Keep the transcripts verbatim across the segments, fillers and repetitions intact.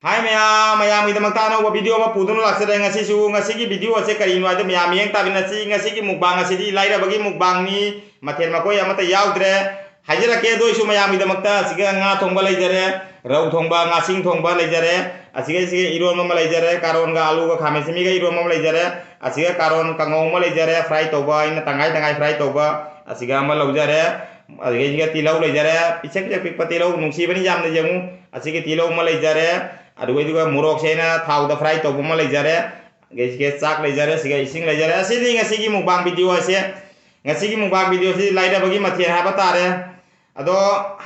ꯍꯥꯏ ꯃꯌꯥꯝ, ꯃꯌꯥꯝꯒꯤꯗꯃꯛꯇ ꯑꯅꯧꯕ video ꯑꯃ ꯄꯨꯗꯨꯅ ꯂꯥꯛꯆꯔꯦ ꯉꯁꯤꯁꯨ꯫ ꯉꯁꯤꯒꯤ video ꯑꯁꯦ ꯀꯔꯤꯅꯣ ꯍꯥꯏꯗꯣ ꯃꯌꯥꯝ ꯃꯤꯠꯌꯦꯡ ꯇꯥꯃꯤꯟꯅꯁꯤ꯫ ꯉꯁꯤꯒꯤ mukbang ꯑꯁꯤꯗꯤ ꯂꯥꯏꯔꯕꯒꯤ mukbangꯅꯤ, ꯃꯊꯦꯜ ꯃꯀꯣꯏ ꯑꯃꯠꯇ ꯌꯥꯎꯗ꯭ꯔꯦ꯫ ꯍꯥꯏꯖꯔꯛꯀꯦ, ꯑꯗꯨ ꯑꯣꯏꯁꯨ ꯃꯌꯥꯝꯒꯤꯗꯃꯛꯇ ꯑꯁꯤꯒ ꯉꯥ ꯊꯣꯡꯕ ꯂꯩꯖꯔꯦ, ꯔꯧ ꯊꯣꯡꯕ, ꯉꯥꯁꯤꯡ ꯊꯣꯡꯕ ꯂꯩꯖꯔꯦ, ꯑꯁꯤꯒ, ꯑꯁꯤꯒ ꯏꯔꯣꯟꯕ ꯑꯃ ꯂꯩꯖꯔꯦ, ꯀꯥꯔꯣꯟꯒ ꯑꯂꯨꯒ ꯈꯥꯃꯦꯟ ꯑꯁꯤꯟꯕꯤꯒ ꯏꯔꯣꯟꯕ ꯑꯃ ꯂꯩꯖꯔꯦ, ꯑꯁꯤꯒ ꯀꯥꯔꯣꯟ ꯀꯥꯡꯉꯧ ꯑꯃ ꯂꯩꯖꯔꯦ, fry ꯇꯧꯕ, ꯑꯩꯅ ꯇꯪꯈꯥꯏ ꯇꯪꯈꯥꯏ fry ꯇꯧꯕ, ꯑꯁꯤꯒ ꯑꯃ ꯂꯧꯖꯔꯦ꯫ ꯑꯗꯨꯗꯒꯤꯁꯤꯒ ꯇꯤꯜꯍꯧ ꯂꯩꯖꯔꯦ, ꯄꯤꯁꯛ ꯄꯤꯁꯛ ꯄꯤꯛꯄ ꯇꯤꯜꯍꯧ, ꯅꯨꯡꯁꯤꯕꯅꯤ ꯌꯥꯝꯅ ꯌꯦꯡꯉꯨ꯫ ꯑꯁꯤꯒ ꯇꯤꯜꯍꯧ ꯑꯃ ꯂꯩꯖꯔꯦ, ꯑꯗꯨꯒ ꯃꯣꯔꯣꯛꯁꯦ ꯑꯩꯅ ꯊꯥꯎꯗ fry ꯇꯧꯕ ꯑꯃ ꯂꯩꯖꯔꯦ, ꯑꯗꯨꯗꯒꯤꯁꯤꯒ ꯆꯥꯛ ꯂꯩꯖꯔꯦ, ꯁꯤꯒ ꯏꯁꯤꯡ ꯂꯩꯖꯔꯦ꯫ ꯑꯁꯤꯅꯤ ꯉꯁꯤꯒꯤ mukbang video ꯑꯁꯦ꯫ ꯉꯁꯤꯒꯤ mukbang video ꯁꯤ ꯂꯥꯏꯔꯕꯒꯤ ꯃꯊꯦꯜ ꯍꯥꯏꯕ ꯇꯥꯔꯦ꯫ ꯑꯗꯣ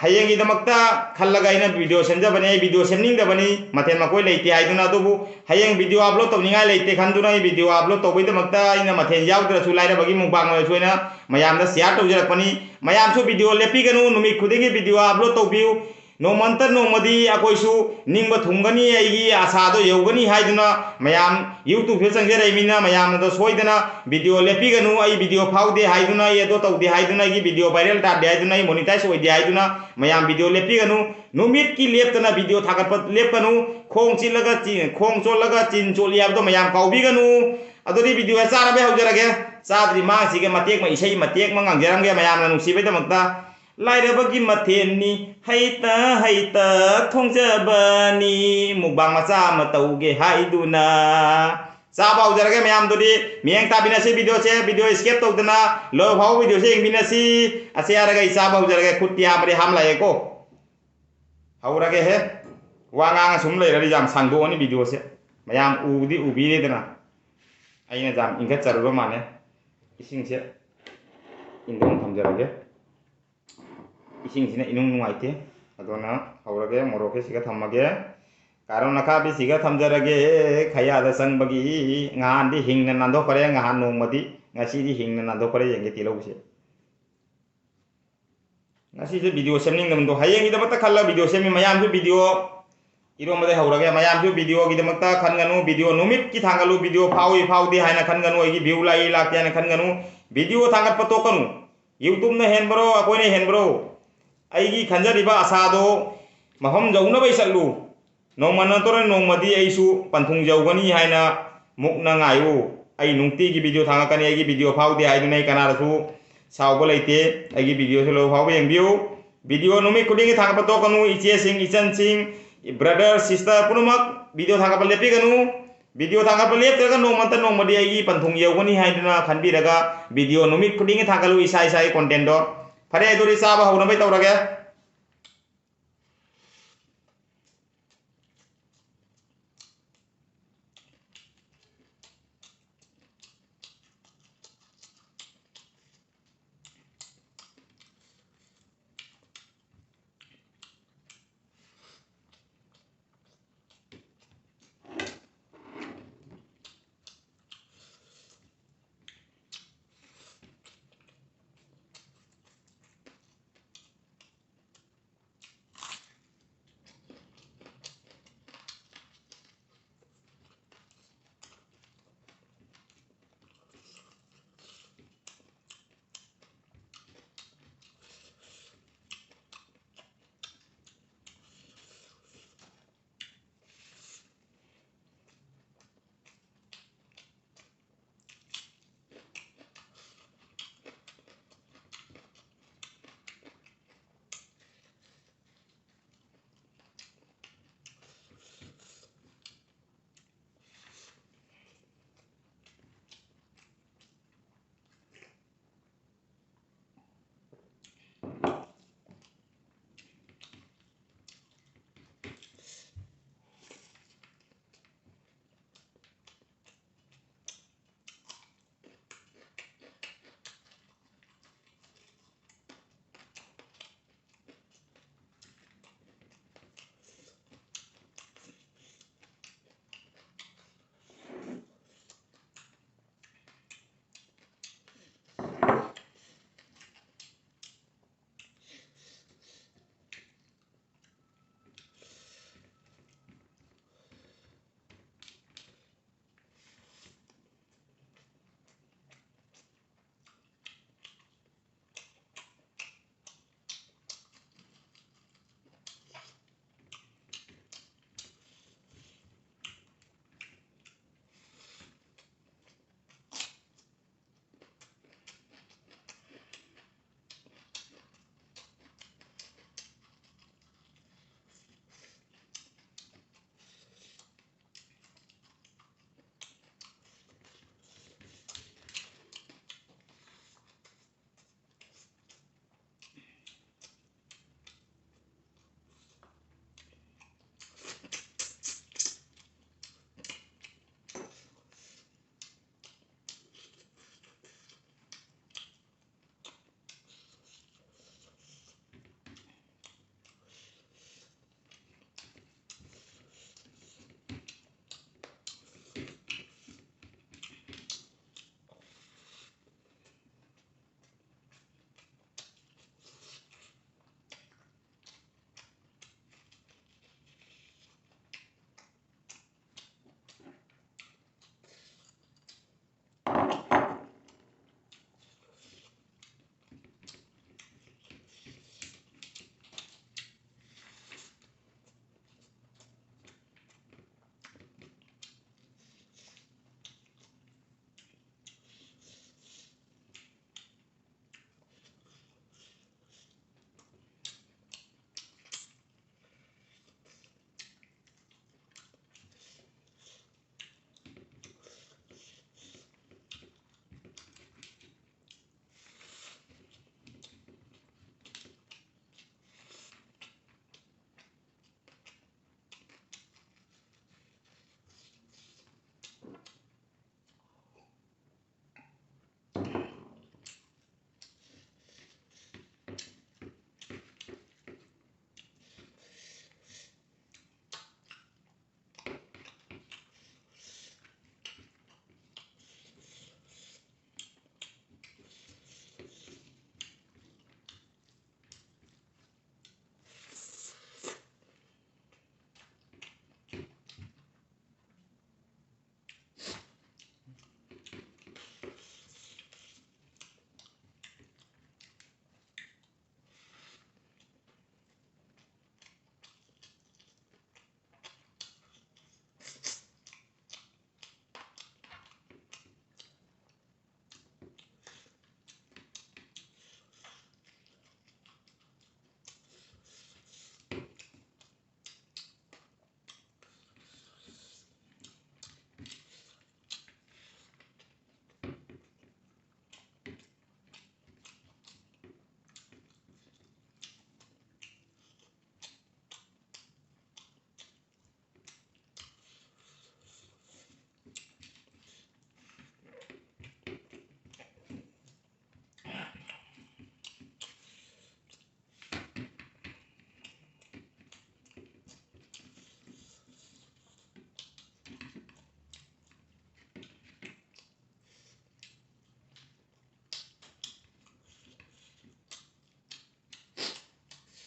ꯍꯌꯦꯡꯒꯤꯗꯃꯛꯇ ꯈꯜꯂꯒ ꯑꯩꯅ video ꯁꯦꯝꯖꯕꯅꯤ꯫ ꯑꯩ video ꯁꯦꯝꯅꯤꯡꯗꯕꯅꯤ, ꯃꯊꯦꯜ ꯃꯀꯣꯏ ꯂꯩꯇꯦ ꯍꯥꯏꯗꯨꯅ꯫ ꯑꯗꯨꯕꯨ ꯍꯌꯦꯡ video upload ꯇꯧꯅꯤꯡꯉꯥꯏ ꯂꯩꯇꯦ ꯈꯟꯗꯨꯅ ꯑꯩ video upload ꯇꯧꯕꯩꯗꯃꯛꯇ ꯑꯩꯅ ꯃꯊꯦꯜ ꯌꯥꯎꯗ꯭ꯔꯁꯨ ꯂꯥꯏꯔꯕꯒꯤ mukbang ꯑꯣꯏꯔꯁꯨ ꯑꯩꯅ ꯃꯌꯥꯝꯗ share ꯇꯧꯖꯔꯛꯄꯅꯤ꯫ ꯃꯌꯥꯝꯁꯨ video ꯂꯦꯞꯄꯤꯒꯅꯨ, ꯅꯨꯃꯤꯠ ꯈꯨꯗꯤꯡꯒꯤ video upload ꯇꯧꯕꯤꯌꯨ꯫ ꯅꯣꯡꯃ ꯅꯠꯇ ꯅꯣꯡꯃꯗꯤ ꯑꯩꯈꯣꯏꯁꯨ ꯅꯤꯡꯕ ꯊꯨꯡꯒꯅꯤ, ꯑꯩꯒꯤ ꯑꯁꯥꯗꯣ ꯌꯧꯒꯅꯤ ꯍꯥꯏꯗꯨꯅ ꯃꯌꯥꯝ YouTube ꯁꯤꯗ ꯆꯪꯖꯔꯛꯏꯃꯤꯅ ꯃꯌꯥꯝꯅꯗꯣ ꯁꯣꯏꯗꯅ video ꯂꯦꯞꯄꯤꯒꯅꯨ꯫ ꯑꯩ video ꯐꯥꯎꯗꯦ ꯍꯥꯏꯗꯨꯅ, ꯑꯩ ꯑꯗꯣ ꯇꯧꯗꯦ ꯍꯥꯏꯗꯨꯅ, ꯑꯩꯒꯤ video viral ꯇꯥꯗꯦ ꯍꯥꯏꯗꯨꯅ, ꯑꯩ monetize ꯑꯣꯏꯗꯦ ꯍꯥꯏꯗꯨꯅ ꯃꯌꯥꯝ video ꯂꯦꯞꯄꯤꯒꯅꯨ꯫ ꯅꯨꯃꯤꯠꯀꯤ ꯂꯦꯞꯇꯅ video ꯊꯥꯒꯠꯄ ꯂꯦꯞꯀꯅꯨ꯫ ꯈꯣꯡ ꯆꯤꯠꯂꯒ ꯆꯤ-, ꯈꯣꯡ ꯆꯣꯠꯂꯒ ꯆꯤꯟ ꯆꯣꯠꯂꯤ ꯍꯥꯏꯕꯗꯣ ꯃꯌꯥꯝ ꯀꯥꯎꯕꯤꯒꯅꯨ꯫ ꯑꯗꯨꯗꯤ video ꯆꯥꯅꯕ ꯍꯧꯖꯔꯒꯦ꯫ ꯆꯥꯗ꯭ꯔꯤ ꯃꯥꯡꯁꯤꯒ ꯃꯇꯦꯛ ꯑꯃ, ꯏꯁꯩ ꯃꯇꯦꯛ ꯑꯃ ꯉꯪꯖꯔꯝꯒꯦ ꯃꯌꯥꯝꯅ ꯅꯨꯡꯁꯤꯕꯩꯗꯃꯛꯇ꯫ ꯂꯥꯏꯔꯕꯒꯤ ꯃꯊꯦꯜꯅꯤ, ꯍꯩꯇ ꯍꯩꯇ ꯊꯣꯡꯖꯕꯅꯤ, mukbang ꯃꯆꯥ ꯑꯃ ꯇꯧꯒꯦ ꯍꯥꯏꯗꯨꯅ꯫ ꯆꯥꯕ ꯍꯧꯖꯔꯒꯦ ꯃꯌꯥꯝꯗꯨꯗꯤ꯫ ꯃꯤꯠꯌꯦꯡ ꯇꯥꯕꯤꯅꯁꯤ video ꯁꯦ, video skip ꯇꯧꯗꯅ ꯂꯣꯏꯕ ꯐꯥꯎꯕ video ꯁꯦ ꯌꯦꯡꯕꯤꯅꯁꯤ꯫ ꯑꯁꯤ ꯍꯥꯏꯔꯒ ꯑꯩ ꯆꯥꯕ ꯍꯧꯖꯔꯒꯦ꯫ ꯈꯨꯠꯇꯤ ꯍꯥꯝꯕꯗꯤ ꯍꯥꯝꯂꯛꯑꯦꯀꯣ꯫ ꯍꯧꯔꯒꯦꯍꯦ꯫ ꯋꯥ ꯉꯥꯡꯉ ꯁꯨꯝ ꯂꯩꯔꯗꯤ ꯌꯥꯝ ꯁꯥꯡꯗꯣꯛꯑꯅꯤ video ꯁꯦ꯫ ꯃꯌꯥꯝ ꯎꯕꯗꯤ ꯎꯕꯤꯔꯦꯗꯅ꯫ ꯑꯩꯅ ꯌꯥꯝ ꯏꯪꯈꯠꯆꯔꯨꯔ ꯃꯥꯜꯂꯦ꯫ ꯏꯁꯤꯡꯁꯦ ꯏꯪꯗꯧ ꯊꯝꯖꯔꯒꯦ꯫ ꯏꯁꯤꯡꯁꯤꯅ ꯏꯅꯨꯡ ꯅꯨꯡꯉꯥꯏꯇꯦ꯫ ꯑꯗꯨꯅ ꯍꯧꯔꯒꯦ, ꯃꯣꯔꯣꯛꯁꯦ ꯁꯤꯒ ꯊꯝꯃꯒꯦ꯫ ꯀꯥꯔꯣꯟ ꯑꯈꯥꯕꯤꯁꯤꯒ ꯊꯝꯖꯔꯒꯦ꯫ ꯈꯌꯥꯗ ꯆꯪꯕꯒꯤ ꯉꯍꯥꯟꯗꯤ ꯍꯤꯡꯅ ꯅꯥꯟꯊꯣꯛꯈ꯭ꯔꯦ, ꯉꯍꯥꯟ ꯅꯣꯡꯃꯗꯤ, ꯉꯁꯤꯗꯤ ꯍꯤꯡꯅ ꯅꯥꯟꯊꯣꯛꯈ꯭ꯔꯦ꯫ ꯌꯦꯡꯒꯦ ꯇꯤꯜꯍꯧꯁꯦ꯫ ꯉꯁꯤꯁꯦ video ꯁꯦꯝꯅꯤꯡꯗꯕꯗꯣ ꯍꯌꯦꯡꯒꯤꯗꯃꯛꯇ ꯈꯜꯂ video ꯁꯦꯝꯃꯤ꯫ ꯃꯌꯥꯝꯁꯨ video ꯏꯔꯣꯝꯕꯗꯩ ꯍꯧꯔꯒꯦ꯫ ꯃꯌꯥꯝꯁꯨ video ꯒꯤꯗꯃꯛꯇ ꯈꯟꯒꯅꯨ, video ꯅꯨꯃꯤꯠꯀꯤ ꯊꯥꯡꯒꯠꯂꯨ, video ꯐꯥꯎꯏ ꯐꯥꯎꯗꯦ ꯍꯥꯏꯅ ꯈꯟꯒꯅꯨ꯫ ꯑꯩꯒꯤ view ꯂꯥꯛꯏ ꯂꯥꯛꯇꯦ ꯍꯥꯏꯅ ꯈꯟꯒꯅꯨ꯫ Video ꯊꯥꯡꯒꯠꯄ ꯇꯣꯛꯀꯅꯨ꯫ YouTube ꯅ ꯍꯦꯟꯕ꯭ꯔꯣ, ꯑꯩꯈꯣꯏꯅ ꯍꯦꯟꯕ꯭ꯔꯣ? ꯑꯩꯒꯤ ꯈꯟꯖꯔꯤꯕ ꯑꯁꯥꯗꯣ ꯃꯐꯝ ꯌꯧꯅꯕ ꯆꯠꯂꯨ꯫ ꯅꯣꯡꯃ ꯅꯠꯇ꯭ꯔꯒ ꯅꯣꯡꯃꯗꯤ ꯑꯩꯁꯨ ꯄꯟꯊꯨꯡ ꯌꯧꯒꯅꯤ ꯍꯥꯏꯅ ꯃꯨꯛꯅ ꯉꯥꯏꯌꯨ꯫ ꯑꯩ ꯅꯨꯡꯇꯤꯒꯤ video ꯊꯥꯡꯒꯠꯀꯅꯤ꯫ ꯑꯩꯒꯤ video ꯐꯥꯎꯗꯦ ꯍꯥꯏꯗꯨꯅ ꯑꯩ ꯀꯅꯥꯗꯁꯨ ꯁꯥꯎꯕ ꯂꯩꯇꯦ꯫ ꯑꯩꯒꯤ videoꯁꯨ ꯂꯣꯏ ꯐꯥꯎꯕ ꯌꯦꯡꯕꯤꯌꯨ꯫ Video ꯅꯨꯃꯤꯠ ꯈꯨꯗꯤꯡꯒꯤ ꯊꯥꯡꯒꯠꯄ ꯇꯣꯛꯀꯅꯨ꯫ ꯏꯆꯦꯁꯤꯡ, ꯏꯆꯟꯁꯤꯡ, brother, sister ꯄꯨꯝꯅꯃꯛ video ꯊꯥꯡꯒꯠꯄ ꯂꯦꯞꯄꯤꯒꯅꯨ꯫ Video ꯊꯥꯡꯒꯠꯄ ꯂꯦꯞꯇ꯭ꯔꯒ ꯅꯣꯡꯃ ꯅꯠꯇ꯭ꯔ ꯅꯣꯡꯃꯗꯤ ꯑꯩꯒꯤ ꯄꯟꯊꯨꯡ ꯌꯧꯒꯅꯤ ꯍꯥꯏꯗꯨꯅ ꯈꯟꯕꯤꯔꯒ video ꯅꯨꯃꯤꯠ ꯈꯨꯗꯤꯡꯒꯤ ꯊꯥꯡꯒꯠꯂꯨ ꯏꯁꯥ ꯏꯁꯥꯒꯤ contentꯗꯣ꯫ ꯐꯔꯦ, ꯑꯗꯨꯗꯤ ꯆꯥꯕ ꯍꯧꯅꯕ ꯇꯧꯔꯒꯦ꯫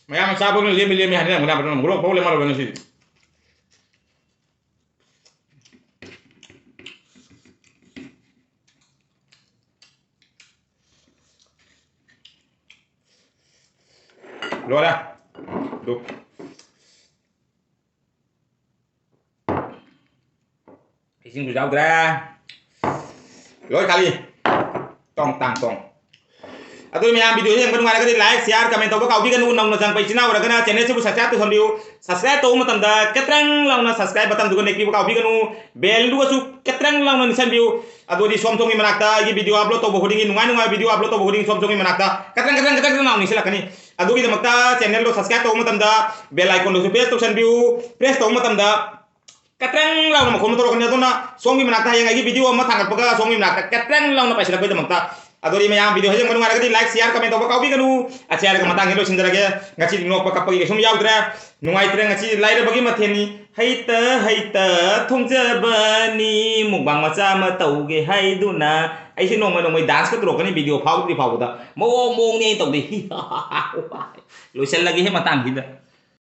ꯃꯌꯥꯝ ꯆꯥꯕ ꯂꯦꯝꯃꯤ ꯂꯦꯝꯃꯤ ꯍꯥꯏꯅꯔꯝꯒꯅꯤ, ꯃꯣꯔꯣꯛ ꯐꯥꯎ ꯂꯦꯝꯃꯔꯣꯏ ꯉꯁꯤꯗꯤ꯫ ꯂꯣꯏꯔꯦ꯫ ꯑꯗꯨ ꯏꯁꯤꯡꯁꯨ ꯌꯥꯎꯗ꯭ꯔꯦ꯫ ꯂꯣꯏ ꯈꯥꯂꯤ꯫ ꯇꯣꯡ ꯇꯥꯡ ꯇꯣꯡ꯫ ꯑꯗꯨ ꯃꯌꯥꯝ video ꯌꯦꯡꯕ ꯅꯨꯡꯉꯥꯏꯔꯒꯗꯤ like, share, comment ꯇꯧꯕ ꯀꯥꯎꯕꯤꯒꯅꯨ꯫ ꯅꯧꯅ ꯆꯪꯉꯛꯄ ꯏꯆꯤꯟ ꯏꯅꯥꯎ ꯑꯣꯏꯔꯒꯅ channel ꯁꯤꯕꯨ subscribe ꯇꯧꯁꯟꯕꯤꯌꯨ꯫ Subscribe ꯇꯧꯕ ꯃꯇꯝꯗ ꯀꯇ꯭ꯔꯪ ꯂꯥꯎꯅ subscribe button ꯗꯨꯒ ꯅꯦꯛꯄꯤꯕ ꯀꯥꯎꯕꯤꯒꯅꯨ꯫ Bell ꯗꯨꯒꯁꯨ ꯀꯇ꯭ꯔꯪ ꯂꯥꯎꯅ ꯅꯤꯛꯁꯟꯕꯤꯌꯨ꯫ ꯑꯗꯨꯗꯤ ꯁꯣꯝ ꯁꯣꯝꯒꯤ ꯃꯅꯥꯛꯇ ꯑꯩꯒꯤ video upload ꯇꯧꯕ ꯈꯨꯗꯤꯡꯒꯤ, ꯅꯨꯡꯉꯥꯏ ꯅꯨꯡꯉꯥꯏꯕ video upload ꯇꯧꯕ ꯈꯨꯗꯤꯡꯒꯤ ꯁꯣꯝ ꯁꯣꯝꯒꯤ ꯃꯅꯥꯛꯇ ꯀꯇ꯭ꯔꯪ ꯀꯇ꯭ꯔꯪ ꯀꯇ꯭ꯔꯪ ꯀꯇ꯭ꯔꯪ ꯂꯥꯎꯅ ꯅꯤꯛꯁꯤꯜꯂꯛꯀꯅꯤ꯫ ꯑꯗꯨꯒꯤꯗꯃꯛꯇ channel ꯗꯣ subscribe ꯇꯧꯕ ꯃꯇꯝꯗ bell icon ꯗꯨꯁꯨ press ꯇꯧꯁꯟꯕꯤꯌꯨ꯫ Press ꯇꯧꯕ ꯃꯇꯝꯗ ꯀꯇ꯭ꯔꯪ ꯂꯥꯎꯅ ꯃꯈꯣꯟ ꯑꯃ ꯊꯣꯛꯂꯛꯀꯅꯤ꯫ ꯑꯗꯨꯅ ꯁꯣꯝꯒꯤ ꯃꯅꯥꯛꯇ ꯍꯌꯦꯡ ꯑꯩꯒꯤ video ꯑꯃ ꯊꯥꯡꯒꯠꯄꯒ ꯁꯣꯝꯒꯤ ꯃꯅꯥꯛꯇ ꯀꯇ꯭ꯔꯪ ꯂꯥꯎꯅ ꯄꯥꯏꯁꯤꯜꯂꯛꯄꯒꯤꯗꯃꯛꯇ꯫ ꯑꯗꯨꯗꯤ ꯃꯌꯥꯝ video ꯌꯦꯡꯕ ꯅꯨꯡꯉꯥꯏꯔꯒꯗꯤ like, share, comment ꯇꯧꯕ ꯀꯥꯎꯕꯤꯒꯅꯨ꯫ ꯑꯁꯤ ꯍꯥꯏꯔꯒ ꯃꯇꯥꯡꯁꯤ ꯂꯣꯏꯁꯤꯟꯖꯔꯒꯦ꯫ ꯉꯁꯤꯗꯤ ꯅꯣꯛꯄ ꯀꯞꯄꯒꯤ ꯀꯩꯁꯨꯝ ꯌꯥꯎꯗ꯭ꯔꯦ꯫ ꯅꯨꯡꯉꯥꯏꯇ꯭ꯔꯦ, ꯉꯁꯤ ꯂꯥꯏꯔꯕꯒꯤ ꯃꯊꯦꯜꯅꯤ꯫ ꯍꯩꯇ ꯍꯩꯇ ꯊꯣꯡꯖꯕꯅꯤ꯫ Mukbang ꯃꯆꯥ ꯑꯃ ꯇꯧꯒꯦ ꯍꯥꯏꯗꯨꯅ ꯑꯩꯁꯦ ꯅꯣꯡꯃ ꯅꯣꯡꯃꯩ dance ꯀ ꯇꯧꯔꯛꯀꯅꯤ video ꯐꯥꯎꯗ꯭ꯔꯤ ꯐꯥꯎꯕꯗ꯫ ꯃꯑꯣꯡ ꯃꯑꯣꯡꯅꯤ ꯑꯩ ꯇꯧꯗꯣꯏ꯫ ꯂꯣꯏꯁꯤꯜꯂꯒꯦꯍꯦ ꯃꯇꯥꯡꯁꯤꯗ꯫